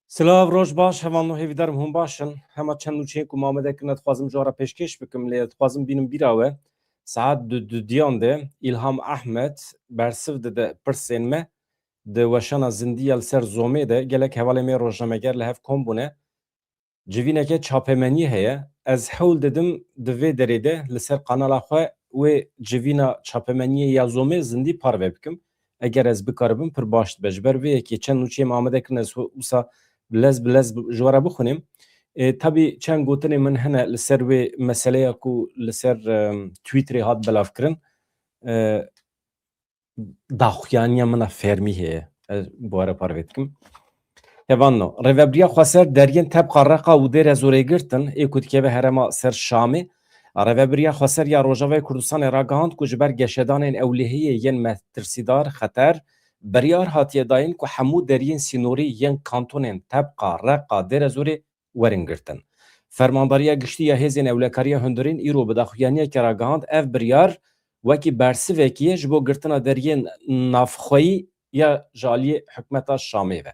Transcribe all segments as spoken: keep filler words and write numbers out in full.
Silav, roj baş, hevalno, hêvîdarim hûn baş in. Hema çend nûçeyên ku me amade kirine dixwazim ji we re pêşkêş bikim, lê dixwazim bînim bîra we. Saet du, dudiyan de Îlham Ehmed bersiv dide pirsên me di weşana zindî ya li ser Zomê de gelek hevalên me rojnameger li hev kom bûne. Civîneke çapemeniyê heye. Ez hewl didim di vê derê de li ser kanala xwe wê civîna çapemeniyê ya Zomê zindî parve bikim. Eger ez bikaribim, pir baş dibe. Ji ber vê yekê çend nûçeyê me amade kirin, ez wisa lez bi lez ji we re bixwînim. E, tabî çend gotinên min hene li ser wê meseleya ku li ser, em, Twitterê hat belavkirin. E, daxuyaniya min a fermî heye. Ez bi we re parve dikim. Hevalno, Rêvebiriya Xweser deriyên Tebqa, Reqa û Dêrezorê girtin, ê ku dikeve herêma ser Şamê. Rêvebiriya Xweser ya Rojavayê Kurdistanê ragihand ku ji ber geşedanên ewlehiyê yên metirsîdar, xeter, biryar hatiye dayîn ku hemû deriyên sînorî yên kantonên Tebqa, Reqa, Dêrezorê werin girtin. Fermandariya Giştî ya Hêzên Ewlekariya Hundirîn îro bi daxuyaniyekê ragihand, ev biryar wekî bersivekî ye ji bo girtina deriyên navxweyî ya ji aliyê hikûmeta Şamê ve.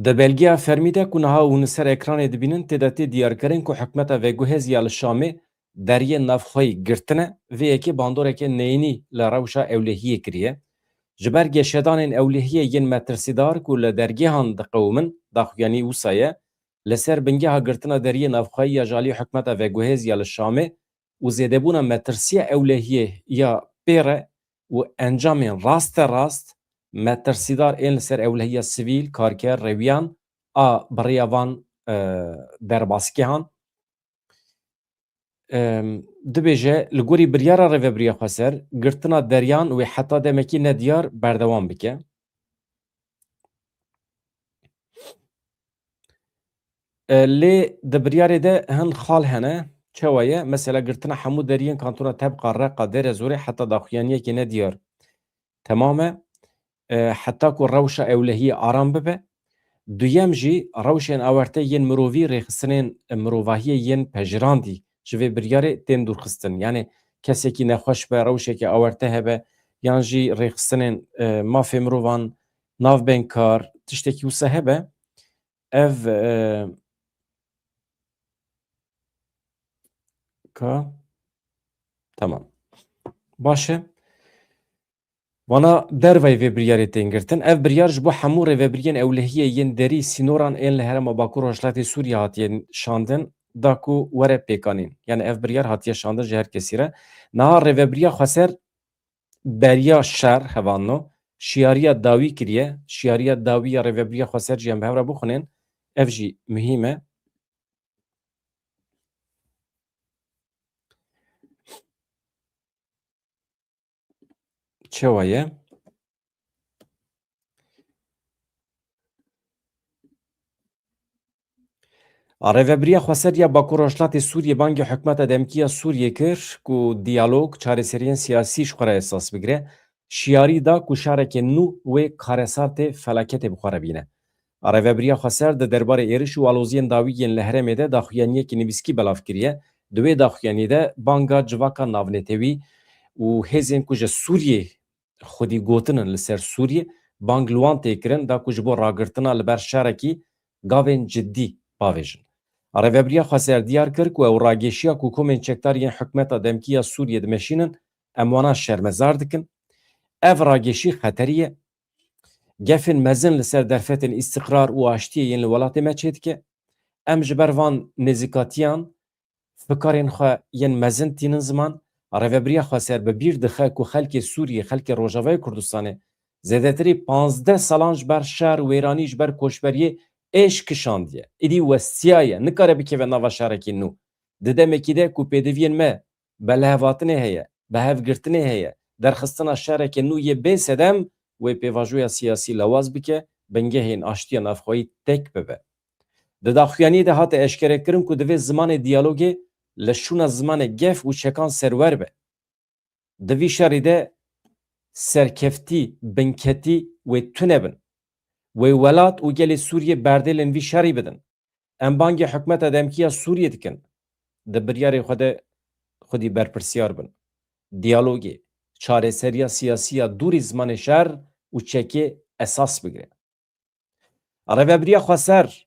Di belgeya fermî de ku niha hûn li ser ekranê dibînin, tê de tê diyarkirin ku hikûmeta veguhêz ya li Şamê deriyên navxweyî girtine, vê yekê bandoreke neyînî li rewşa ewlehiyê kiriye. Ji ber geşedanên ewlehiyê yên metirsîdar ku li dergehan diqewimin, daxuyanî wisa ye, li ser bingeha girtina deriyê navxweyî ya ji alî hikûmeta veguhêz ya li Şamê û zêdebûna metirsiya ewlehiyê ya pê re û encamên rasterast metirsîdar ên li ser ewlehiya sivîl, karker, rewiyan a bi rêya van, e, derbasgehan, Em, dibêje, li gorî biryara Rêvebiriya Xweser, girtina deriyan wê heta demekî nediyar berdewam bike. E, lê di biryarê de hin xal hene. Çawa ye? Mesela girtina hemû deriyên kantona Tebqa, Reqa, Dêrezorê heta daxuyaniyekê nediyar temam e, e, heta ku rewşa ewlehiyê aram bibe. Duyem jî rewşên awarte yên mirovî, rêxistinên mirovahiyê yên pejirandî ji vê biryarê tên dûrxistin. Yanî kesekî nexweş be, rewşeke awarte hebe, yan jî rêxistinên, e, mafê mirovan, navbeynkar, tiştekî wisa hebe, ev, e, ka, tamam. Baş e. Vana derveyî vê biryarê tên girtin. Ev biryar ji bo hemû rêvebiriyên ewlehiyê yên derî sînoran ên li herêma Bakur Rojhilatê Sûriyê hatiye şandin, da ku were pêkanîn. Yani ev biryar hatiye şandin ji her kesî re. Niha Rêvebiriya Xweser beriya şer, hevalno, şiyariya dawî kiriye. Şiyariya dawî ya Rêvebiriya Xweser jî em bi hev re bixwînin. Ev jî muhîm e. Çawa ye? A Rêvebiriya Xweser ya Bakur Rojhilatê Sûriyê bangê hikûmeta demkî ya Sûriyê kir ku diyalog, çareseriyên siyasî ji xwe re esas bigire. Şiyarî da ku şarekê nû wê karesatê felaketê bi xwe re bîne. A Rêvebiriya Xweser di derbarê êriş û aloziyên dawî yên li herêmê de daxuyaniyekî nivîskî belav kiriye. Di wê daxuyaniyê de banga civaka navnetewî û hêzên ku ji Sûriyê xwedî gotin in li ser Sûriyê, bang li wan tê kirin da ku ji bo ragirtina li ber şerekî gavên cidî bavêjin. A Rêvebiriya Xweser diyar kir ku ew rageşiya ku komên çekdar yên hikûmeta demkî ya Sûriyê dimeşînin, em wana şermezar dikin. Ev rageşî xeterî ye. Gefên mezin li ser derfetên îstiqrar û aştiyê yên li welatê me çêdike. Em ji ber van nêzîkatiyan fikarên xwe yên mezin tînin ziman. Rêvebiriya Xweser bi bîr dixe ku xelkê Sûriyê, xelkê Rojavayê Kurdistanê zêdetirî panzdeh salan ji ber şer, wêranî, ji ber koçberiyê êş kişandiye. Îdî westiyaye, nikare bikeve nava şerekî nû. Di demekî de ku pêdiviyên me belihevhatinê heye, bihevgirtinê heye, derxistina şerekê nû yê bê sedem wê pêvajoya siyasî lewaz bike, bingehên aştiya navxweyî têk bibe. Di daxuyaniyê de hate eşkerekirin ku divê zimanê diyalogê li şûna zimanê gef û çekan serwer be. Di vî şerî de serkeftî, binketî wê tune bin. Wê welat û gelê Sûriyê berdêlên vî şerî bidin. Em bangê hikûmeta demkî ya Sûriyê dikin. Di biryarê xwe de xwedî berpirsiyar bin. Diyalogê, çareseriya siyasî ya dûrî zimanê şer û çekê esas bigire. Rêvebiriya Xweser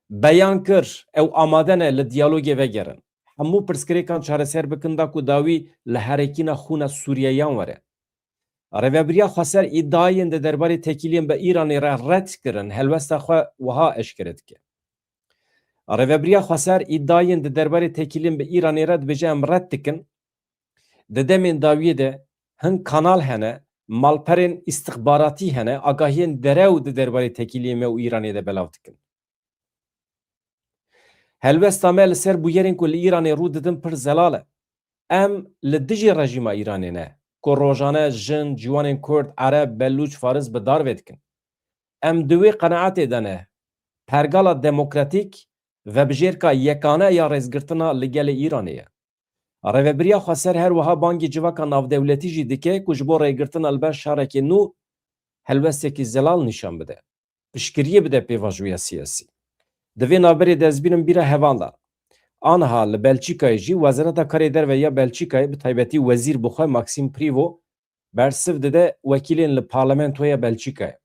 beyan kir, ew amade ne li diyalogê vegerin. Hemû pirsgirêkan çareser bikin da ku dawî li herekîna xûna Sûriyeyan were. Rêvebiriya Xweser îdiayên di derbarê têkiliyên bi Îranê re red kirin, helwesta xwe wiha eşkere dike. Rêvebiriya Xweser îdiayên di derbarê têkiliyên bi Îranê re dibêje, em red dikin. Di demên dawiyê de hin kanal hene, malperên îstixbaratî hene, agahiyên derew di derbarê têkiliyê me û Îranê de belav dikin. Helwesta me li ser bûyerên ku li Îranê rû didin pir zelal e. Em li dijî rejîma Îranê ne, ku rojane jin, ciwanên Kurd, Ereb, Belûç, Faris bi dar vedikin. Em di wê qenaetê de ne. Pergala demokratîk vebijêrka yekane ya rêzgirtina li gelê Îranê ye. Rêvebiriya Xweser her wiha bangî civaka navdewletî jî dike ku ji bo rêgirtina li ber şarekê nû helwestekî zelal nîşan bide. Piştgiriyê bide pêvajoya siyasî. Di vê navberê de ez bînim bîra hevaldan. Aniha li Belçîkayê jî Wezareta Karê Derve ya Belçîkayê, bi taybetî wezîr bi xwe Maxime Privot, bersiv dide wekîlên li parlamentoya Belçîkayê.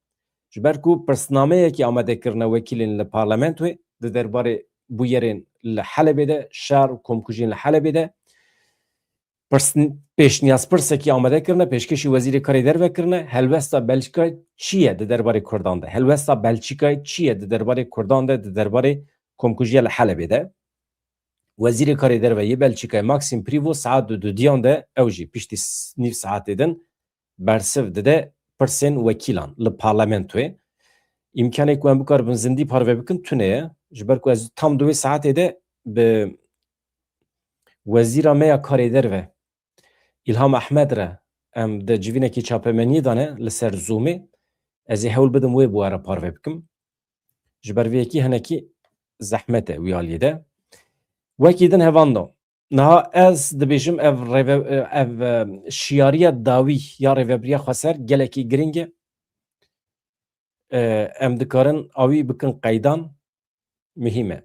Ji ber ku pirsnameyekî amade kirine wekîlên li parlamentoyê di derbarê bûyerên li Helebê de, şer û komkujiyên li Helebê de, pirsn-, pêşniyazpirsekî amade kirine, pêşkêşî Wezîrê Karê Derve kirine, helwesta Belçîkayê çi ye di derbarê Kurdan de? Helwesta Belçîkayê çi ye di derbarê Kurdan de, di derbarê komkujiya li Helebê de? Wezîrê Karê Derve yê Belçîkayê Maxime Privot saet du dudiyan de, ew jî piştî s-, nîv saetê din bersiv dide pirsên wekîlan li parlamentoyê. Îmkanê ku em bikaribin zindî parve bikin tune ye. Ji ber ku ez tam di wê saetê de bi wezîra me ya karê derve Îlham Ehmed re em di civînekî çapemeniyê de ne li ser Zoomê. Ez ê hewl bidim wê bi we re parve bikim. Ji ber vê yekî hinekî zehmet e wî aliyê de. Wekî din hevalno. Niha ez dibêjim ev rêve-, ev, e, şiyariya dawî ya Rêvebiriya Xweser gelekî giring e. E, em dikarin awî bikin qeydan, muhîm e.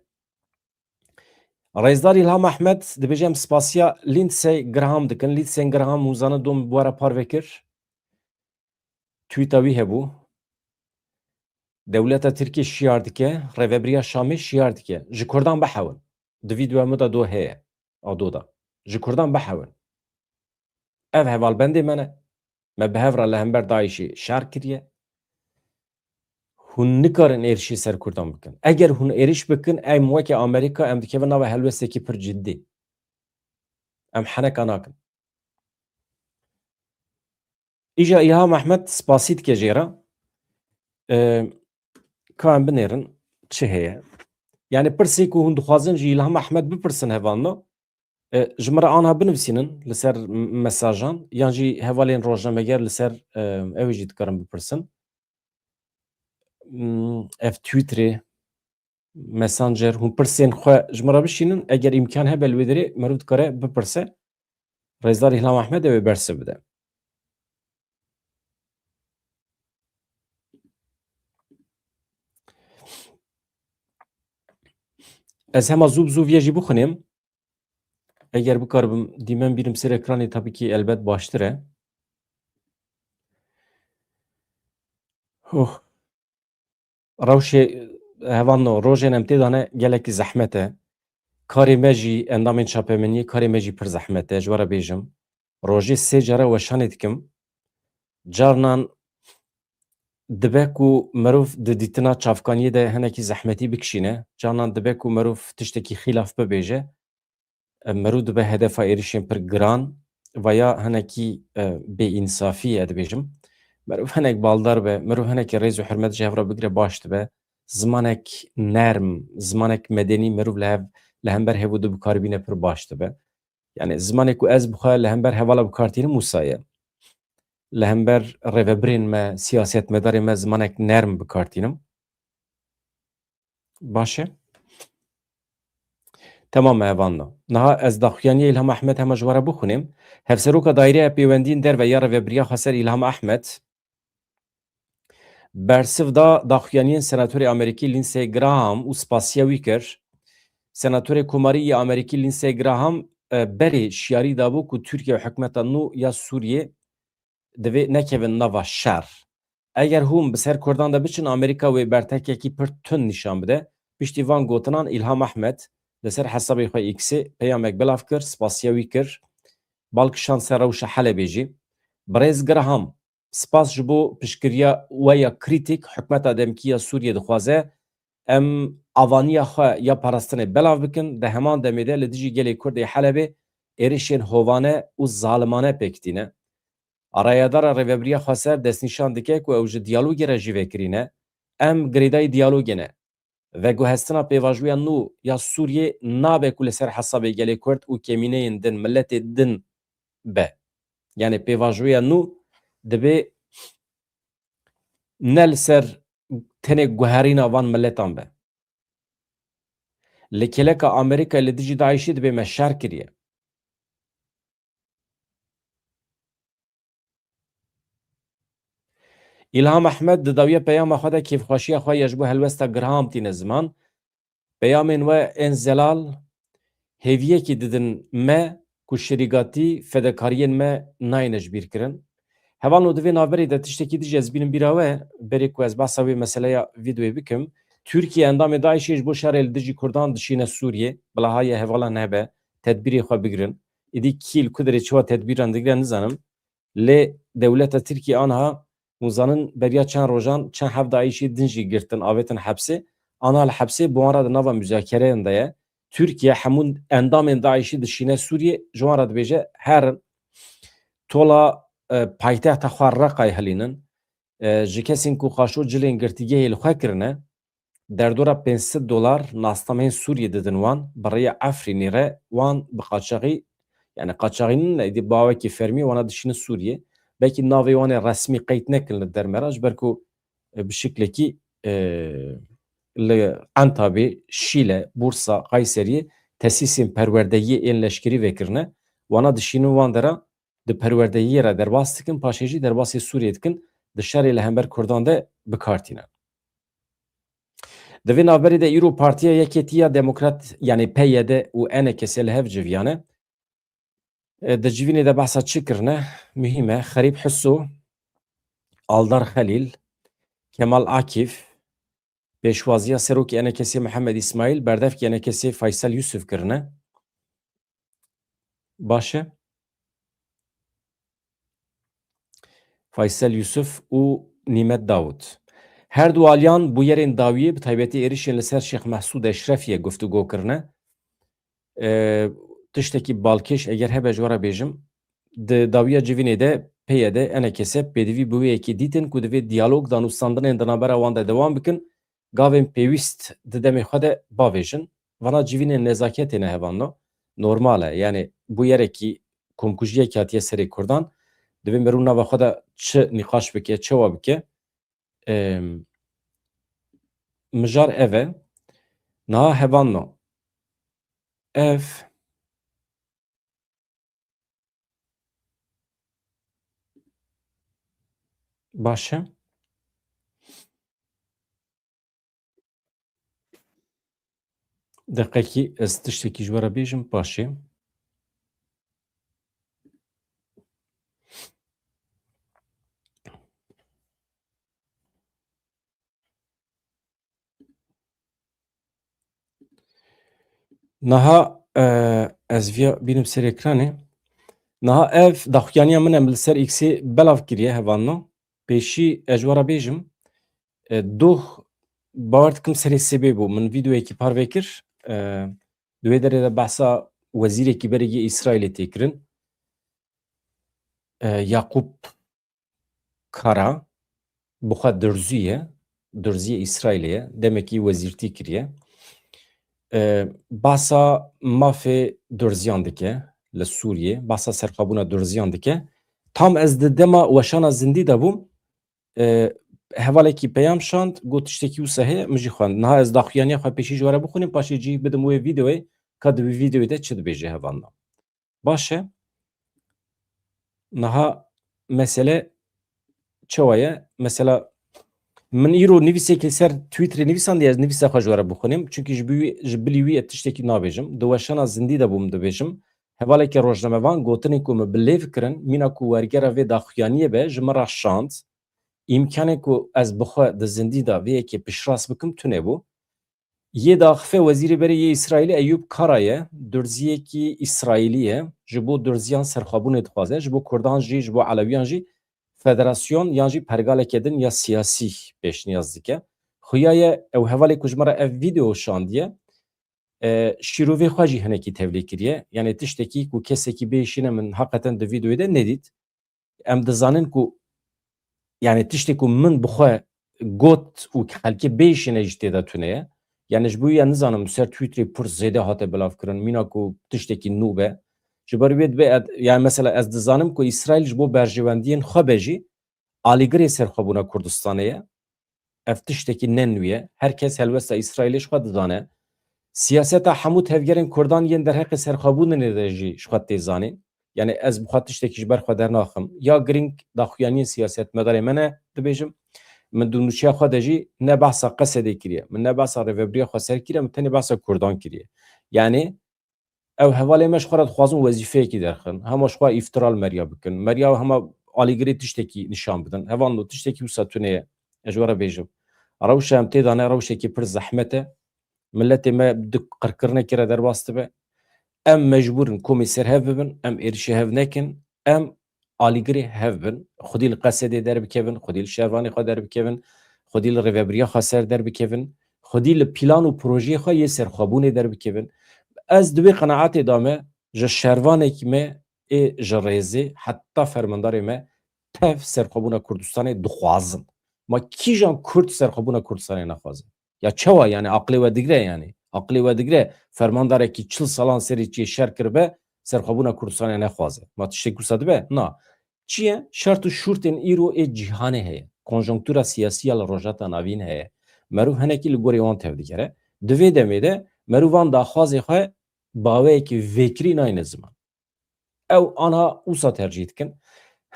Rêzdar Îlham Ehmed dibêje em spasiya Lindsey Graham dikin. Lindsey Graham hûn zanin dom bi we re parve kir. Tweeta wî hebû. Dewleta Tirkiyê şiyar dike, Rêvebiriya Şamê şiyar dike. Ji Kurdan bihewin. Di vîdeoya min de do heye. A do da. Ji Kurdan bihewin. Ev hevalbendê me ne. Me bi hev re li hember DAIŞê şer kiriye. Hûn nikarin êrişî ser Kurdan bikin. Eger hûn êriş bikin, em weke Amerîka, em dikevin nava helwestekî pir ciddî. Em heneka nakin. Îja Îlham Ehmed spasî dike jê re. Ee, ka em binêrin, çi heye? Yani pirsê ku hûn dixwazin ji Îlham Ehmed bipirsin hevalno, e, ji min re anha binivîsînin li ser m-, mesajan, yan jî hevalên rojnameger li ser, e, ew jî dikarin bipirsin. Hmm, ev Twitterê, Messenger, hûn pirsên xwe ji min re bişînin, eger îmkan hebe li wê derê meriv dikare bipirse. Rêzdar Îlham Ehmed ew ê bersiv bide. Ez hema zû bi zû vê jî bixwînim. Eger bikaribim dîmen bînim ser ekranê, tabii ki elbet baştir e. Huh. Rewşê hevalno, rojên em tê de ne gelekî zehmet e. Karê me jî, endamên çapemeniyê, karê me jî pir zehmet e, ji we re bêjim. Rojê sê care weşanê dikim. Carnan dibe ku mirov di dîtina çavkaniyê de hinekî zehmetî bikişîne. Carnan dibe ku mirov tiştekî xîlaf bibêje. E, mirov dibe hedefa êrişên pir giran, veya hinekî, e, bêînsafî ye, dibêjim. Mirov hinek baldar be, mirov hinekî rêz û hurmet ji hev re bigire baş dibe. Zimanek nerm, zimanek medenî mirov li hev, li hember hev û di bikaribîne pir baş dibe. Yani zimanê ku ez bi xwe li hember hevala bi kar tînim wisa ye. Li hember rêvebirên me, siyasetmedarên me zimanek nerm bi kar tînim. Baş e. Temam e, hevalno. Niha ez daxuyaniyê Îlham Ehmed hema ji we re bixwînim. Hevseroka Daîreya Pêwendiyên Derve ya Rêvebiriya Xweser Îlham Ehmed bersiv da daxuyaniyên senatorê Amerîkî Lindsey Graham û spasiya wî kir. Senatorê Komarî yê Amerîkî Lindsey Graham e, berê şiyarî dabû ku Tirkiye û hikûmeta nû ya Sûriyê divê nekevin nava şer. Eger hûn bi ser Kurdan de biçin, Amerîka wê bertekekî pir tund nîşan bide. Piştî van gotinan Îlham Ehmed li ser hesabê xwe X-ê peyamek belav kir, spasiya wî kir. Bal kişand ser rewşa Helebê jî. Birêz Graham, spas ji bo piştgiriya we ya krîtîk. Hikûmeta demkî ya Sûriyê dixwaze em avaniya xwe ya parastinê belav bikin. Di heman demê de li dijî gelê Kurd ê Helebê êrişên hovane û zalimane pêk tîne. Rayedara Rêvebiriya Xweser destnîşan dike ku ew ji diyalogê re jî vekirî ne. Em girêdayî diyalogê ne. Veguhestina pêvajoya nû ya Sûriyê nabe ku li ser hesabê gelê Kurd û kemîneyên din, miletê din be. Yani pêvajoya nû dibê ne li ser tenê guherîna van miletan be. Li kêleka Amerîka li dijî DAIŞ'ê dibê me şer kiriye. Îlham Ehmed di dawiya peyama xwe de kêfxweşiya xwe ya ji bo helwesta Graham tîne ziman. Peyamên we ên zelal hêviyekî didin me ku şirîgatî fedekariyên me nayêne ji bîr kirin. Hevalno, di vê navberê de tiştekî dijî ez bînim bîra we, berê ku ez behsa wê meseleya vîdyoyê bikim. Tirkiye endamê DAIŞ'ê ji bo şerê li dijî Kurdan dişîne Sûriyê, bila haya hevalan hebe, tedbîrê xwe bigirin. Îdî kî li ku derê çawa tedbîran digire nizanim. Lê dewleta Tirkiyê aniha, hûn zanin, beriya çend rojan çend heft DAIŞ'î din jî girtin, avêtin hepsê. Aniha li hepsê bi wan re di nava muzakereyan de ye. Tirkiye hemû endamên DAIŞ'î dişîne Sûriyê, ji wan re dibêje herin tola, e, paytexta xwe Reqayê hilînin. E, ji kesên ku xaşo cilên girtîgehê li xwe kirine, derdora pênc sed dolar nasnameyên Sûriyê didin wan, bi rêya Efrînê re wan bi qaçaxî, yani qaçaxî nîne, êdî bi awekî fermî wana dişînin Sûriyê. Belkî navê wan ê resmî qeyd nekin li derme re, ji ber ku, e, bi şiklekî, e, li Entabê, Şîle, Bursa, Qayseriyê tesîsên perwerdeyiyê ên leşkerî vekirine. Wana dişînin wan dera di perwerdeyiyê re derbas dikin, paşê jî derbasê Sûriyê dikin, di şerê li hember Kurdan de bi kar tînin. Di vê navberê de îro Partiya Yekêtiya Demokrat, yani P Y D û E N K S li hev civiyane. E, di civînê de behsa çi kirine? Muhîm e. Xerîb Hiso, Aldar Xelîl, Kemal Akif, pêşwaziya serokê E N K S'ê Mihemed Îsmaîl, berdevkê E N K S'ê Faysel Yusuf kirine. Baş e. Faysel Yusuf û Nîmet Dawud. Her du aliyan bûyerên dawiyê, bi taybetî êrişên li ser Şêx Mehsûd Eşrefiyê guftûgo kirine. E, tiştekî balkêş eger hebe ji we re bêjim, di dawiya civînê de P Y D, E N K S pêdivî bi wê yekê dîtin ku divê diyalog, danûstandinên di navbera wan de dewam bikin, gavên pêwîst di demê xwe de bavêjin. Vana civînên nezaketê ne hevalno. Normal e. Yani bûyerekî komkujiyekî hatiye serê Kurdan. Divê merû nava xwe de çi nîqaş bike, çawa bike. Em, mijar ev e. Niha hevalno. Ev Baş e. Deqekî ez tiştekî ji we re bêjim, paşê. Niha, e, ez viya bînim ser ekranê. Niha ev daxuyaniya min em li ser X-ê belav kiriye, hevalno. Pêşî ez ji we re bêjim, e, doh, bawer dikim serê sêbê bû. Min vîdeoyekî parve kir. E, di wê derê de behsa wezîrekî berê yê Îsraîlê tê kirin. E, Yaqûb Kara, bi xwe Durzî ye, Durziyê Îsraîlê ye, demekî wezîrtî kiriye. E, bahsa mafê Durziyan dike li Sûriyê, bahsa serxwebûna Durziyan dike. Tam ez di dema weşana zindî de bûm, e, hevalekî peyam şand, got tiştekî wisa heye, min jî xwend. Niha ez daxuyaniya xwe pêşî ji we re bixwînim, paşê cih bidim wê vîdeoyê, ka di vî vîdeoyê de çi dibêje hevalna. Baş e. Niha mesele çawa ye? Mesela min îro nivîsekê li ser Twitterê nivîsandiye, ez nivîsa xwe ji we re bixwînim. Çunkî ji bi-, ji bilî wî ez tiştekî nabêjim. Di weşana zindî de bûm dibêjim. Hevaleke rojnamevan gotinên ku min bi lêv kirin, mîna ku wergera vê daxuyaniyê be, ji min re şand. Îmkanê ku ez bi xwe di zindî de vê yekê piştrast bikim, tune bû. Yê diaxife Wezîrê Berê yê Îsraîlê Eyûb Kara ye, durziyekî Îsraîlî ye, ji bo durziyan serxwebûnê dixwaze, ji bo Kurdan jî, ji bo Elewiyan jî federasyon yan jî pergaleke din ya siyasî pêşniyaz dike. Xuya ye ew hevalê ku ji me re ev vîdeo şandiye, e, şîrovê xwe jî hinekî tevlî kiriye. Yanî tiştekî ku kesekî bêşîne min heqeten di vîdeoyê de nedît. Em dizanin ku, yanî tiştê ku min bi xwe got û xelkê bêşîne jî tê de tune ye. Yanî ji bo ya nizanim ser Twitterê pir zêde hate bilavkirin, mîna ku tiştekî nû be. Ji ber wê dibe, ed-, yanî mesela ez dizanim ku Îsraîl ji bo berjewendiyên xwe be jî alîgirê serxwebûna Kurdistanê ye. Ev tiştekî ne nû ye. Her kes helwesta Îsraîlê ji xwe dizane. Siyaseta hemû tevgerên Kurdan yên derheqê serxwebûnê de jî ji xwe tê zanîn. Yanî ez bi xwe tiştekî ji ber xwe dernaxim. Ya girîng daxuyaniyên siyasetmedarê me ne dibêjim. Min di nûçeya xwe de jî ne behsa Qesedê kiriye. Min ne behsa rêvebiriya xweser kiriye. Min tenê behsa Kurdan kiriye. Yanî ew hevalê me ji xwe re dixwazin wezîfeyekî derxin. Hema ji xwe îftira li meriya bikin. Meriya hema alîgirê tiştekî nîşan bidin. Hevalno, tiştekî wisa tune ye. Ez ji we re bêjim. Rewşa em tê de ne rewşekî pir zehmet e. Miletê me di qirkirinekê re derbas dibe. Em mecbûr in komê ser hev bibin, em êrişê hev nekin, em alîgirê hev bin. Xwedî li Qesedê derbikevin, xwedî li şervanê xwe derbikevin, xwedî li rêvebiriya xweser derbikevin, xwedî li plan û projeyê xwe yê serxwebûnê derbikevin. Ez di wê qenaetê de me, ji şervanekî me ê ji rêzê heta fermandarê me tev serxwebûna Kurdistanê dixwazin. Ma kîjan Kurd serxwebûna Kurdistanê naxwaze? Ya çawa, yanî aqilê we digre, yanî aqilê we digre fermandarekî çil salan serî çê şer kiribe, serxwebûna Kurdistanê nexwaze? Ma tiştek wisa dibe? Na. Çi ye? Şert û şûrtên îro ê cîhanê heye. Konjonktura siyasî ya li Rojhilata Navîn heye. Merûv hinekî li gorî wan tevdigere. Di vê demê de merûvan daxwazê xwe baweyekî vêkirî nayne ziman. Ew anha wisa tercîh dikin.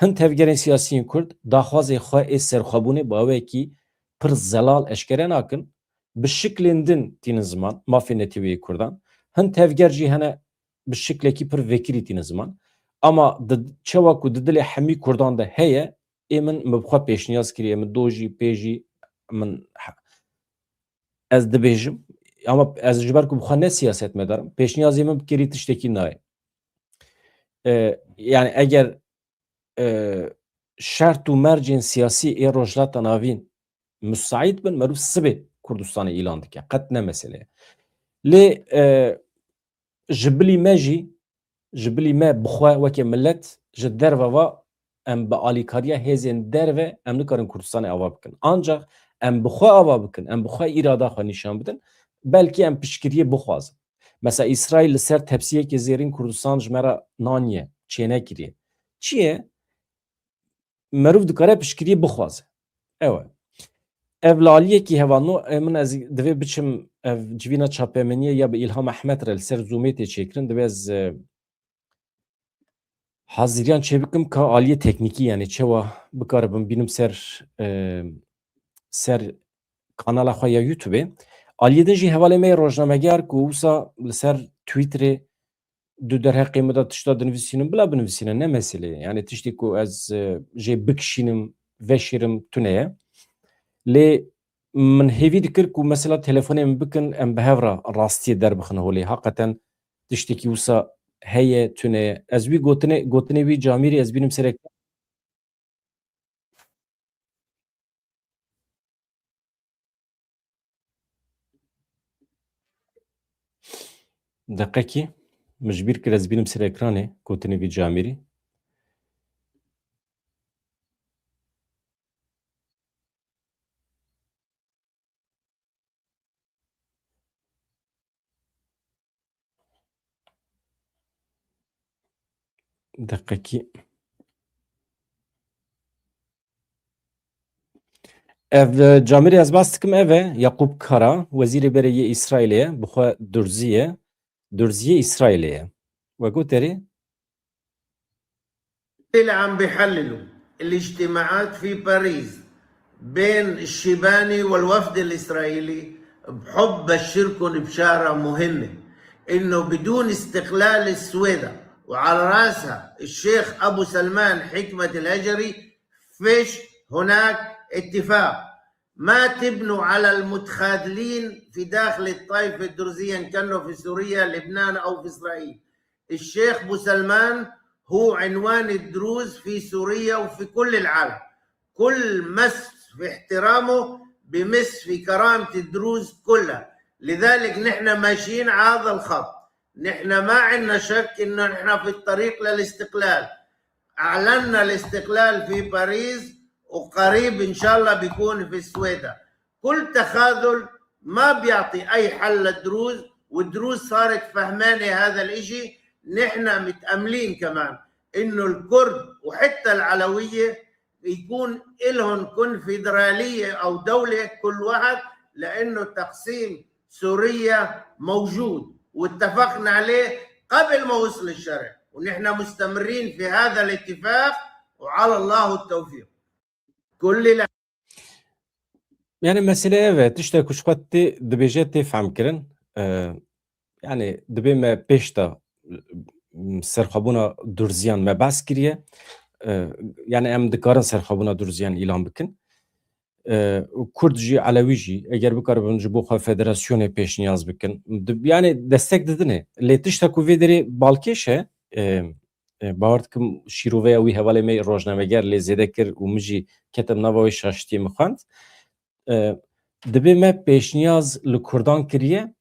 Hin tevgerên siyasî yên Kurd daxwazê xwe ê serxwebûnê bi awekî pir zelal eşkere nakin. Bi şiklên din tînin ziman, mafê neteweyê Kurdan. Hin tevger jî hene bi şiklekî pir vekirî tînin ziman. Ama di, çawa ku di dilê hemî Kurdan de heye, ê min, min bi xwe pêşniyaz kiriye, min do jî, pê jî, min he-, ez dibêjim. Ama ez ji ber ku bi xwe ne siyasetmedar im, pêşniyazê min bi kirî tiştekî nayê. E, yani eger, e, şert û mercên siyasî ê Rojhilata Navîn musaîd bin, merûv sibê Kurdistanê îlan dike. Qet ne mesele ye. Lê, e, ji bilî me jî, ji bilî me bi xwe weke milet ji derve ve em bi alîkariya hêzên derve em nikarin Kurdistanê ava bikin. Ancaq em bi xwe ava bikin, em bi xwe îrada xwe nîşan bidin, belkî em piştgiriyê bixwazin. Mesela Îsraîl li ser tepsiyekê zêrîn Kurdistan ji me re naniye, çênekiriye. Çi ye? Meriv dikare piştgiriyê bixwaze. Ew e. Ev li aliyekî hevalno, e, min ez divê biçim ev civîna çapemeniyê ya bi Îlham Ehmed re li ser Zoomê tê çêkirin. Divê ez, e, haziriyan çêbikim ka aliyê teknîkî, yani çewa bikaribim bînim ser, e, ser kanala xwe ya YouTube-ê. Aliyê din jî hevalê me yê rojnameger ku wisa li ser Twitterê du derheqê min de tişta dinivîsînim, bila binivîsîne, ne mesele ye. Yani tiştê ku ez, e, jê bikişînim, veşêrim, tune ye. Lê min hêvî dikir ku mesela telefonê min bikin, em bi hev re rastiyê derbixin holê. Haqeten tiştekî wisa heye, tune ye. Ez wî gotine, gotinê wî camîrî ez bînim serek. Deqekî, min ji bîr kir ez bînim ser ekranê, gotinê vî camîrî. Deqekî. Ev, e, camêrê ez bas dikim, ev e, Yaqûb Kara, wezîrê berê yê Îsraîlê ye, bi xwe durzî ye, durziyê Îsraîlê ye. We got erê? اللي عم بيحللوا الاجتماعات في باريس بين الشيباني والوفد الإسرائيلي، بحب بشركم بشارة مهمة، إنه بدون استقلال السويدة وعلى رأسها الشيخ أبو سلمان حكمة الهجري، فيش هناك اتفاق. ما تبنوا على المتخاذلين في داخل الطائفة الدرزية، إن كانوا في سوريا، لبنان أو في إسرائيل. الشيخ بوسلمان هو عنوان الدروز في سوريا وفي كل العالم. كل مس في احترامه بمس في كرامة الدروز كلها. لذلك نحن ماشيين على هذا الخط. نحن ما عندنا شك إنه نحن في الطريق للاستقلال. أعلنا الاستقلال في باريس، وقريب إن شاء الله بيكون في السويدة. كل تخاذل ما بيعطي أي حل للدروز، والدروز صارت فهمانة هذا الإشي. نحن متأملين كمان إنه الكرد وحتى العلوية يكون إلهم كونفدرالية أو دولة كل واحد، لأنه تقسيم سوريا موجود واتفقنا عليه قبل ما وصل الشرع، ونحن مستمرين في هذا الاتفاق، وعلى الله التوفيق. كل لا Yani mesele ev e, tiştek ku ji xwe tê dibêje tê fehm kirin. E, yani dibê me pêş de, m, serxwebûna Durziyan me behs kiriye. E, yani em dikarin serxwebûna Durziyan îlan bikin. E, Kurd jî, Elewî jî, eger bikaribin ji bo xwe federasyonê pêşniyaz bikin, di, yani destek didinê. Lê tiştek ku vê derê balkêş e, e, e, bawer dikim şîroveya wî hevalê me rojnameger lê zêde kir û min jî ketim nava wê şaşitiyê min xwend. E, dibê me pêşniyaz li Kurdan kiriye,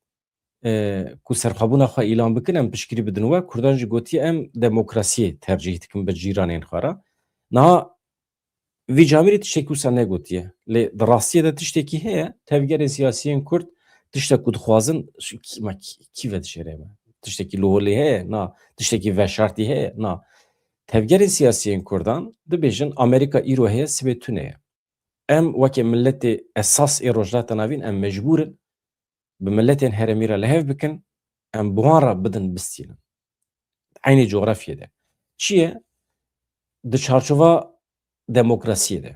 e, ku serxwebûna xwe îlan bikin, em piştgirî bidin we. Kurdan jî gotiye, em demokrasiyê tercîh dikin bi cîranên xwe re. Niha vî camîrî tiştekî wisa negotiye. Lê di rastiyê de tiştekî heye, tevgerên siyasiyên Kurd tiştek ku dixwazin, şu kî, ma kî, kî vedişêre me? Tiştekî li holê heye? Na. Tiştekî veşartî heye? Na. Tevgerên siyasiyên Kurdan dibêjin, Amerîka îro heye, sibê tune ye. Em weke miletê esas ê Rojhilata Navîn, em mecbûr in bi miletên herêmî re li hev bikin, em bi wan re bidin bistînin. Eynî cografyê de. Çi ye? Di çarçova demokrasiyê de.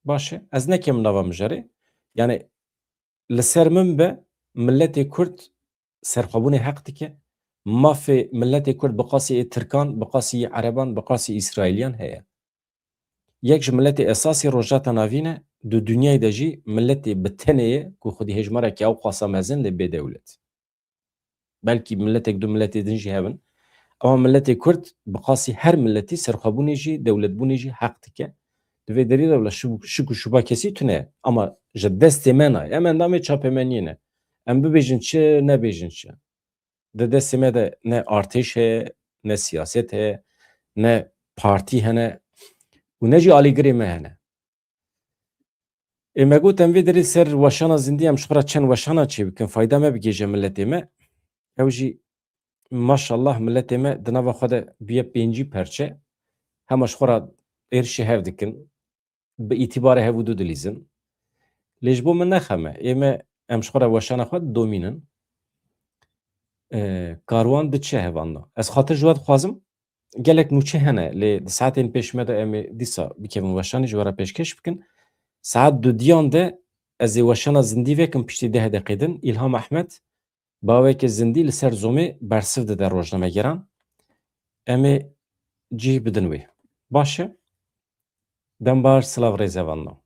Baş e, ez nekem nava mijarê. Yani li ser min be, miletê Kurd serxwebûnê heq dike. Mafê miletê Kurd bi qasî ê Tirkan, bi qasî ê Ereban, bi qasî Îsraîliyan heye. Yek ji miletê esasî Rojhilata Navîn e, di dinyayê de jî miletê bi tenê ye ku xwedî hejmarekî ew qasa mezin lê bê dewlet. Belkî miletek du miletê din jî hebin. Ama miletê Kurd bi qasî her miletî serxwebûnê jî, dewletbûnê jî heq dike. Di vê derî de wila şik, şik û şuba kesî tune ye. Ama ji destê me nayê. Em endamê çapemeniyê ne. Em bibêjin çi, nebêjin çi. Di destê me de ne artêş heye, ne siyaset heye, ne partî hene û ne jî alîgirê me hene. Ê me got, em vê derê ser weşana zindî, em ji xwe re çend weşana çêbikin, fayda me bigêje miletê me. Ew jî, maşallah, miletê me di nava xwe de bûye pêncî perçe. Hema ji xwe re êrişê hev dikin. Bi îtîbarê hev û du dilîzin. Lê ji bo min ne xem e. Ê me, em ji xwe re weşana xwe didomînin. E, karwan diçe hevanna. Ez xatir ji we dixwazim, gelek nûçe hene, lê di saetên pêş me de em ê dîsa bikevin weşanê, ji we re pêşkêş bikin. Saet dudiyan de ez ê weşana zindî vekim piştî deh deqê din. Îlham Ehmed, bi aweke zindî li ser Zoomê bersiv dide rojnamegeran. Em ê cih bidin wê. Baş e? Dem baş, silav rêzevanno.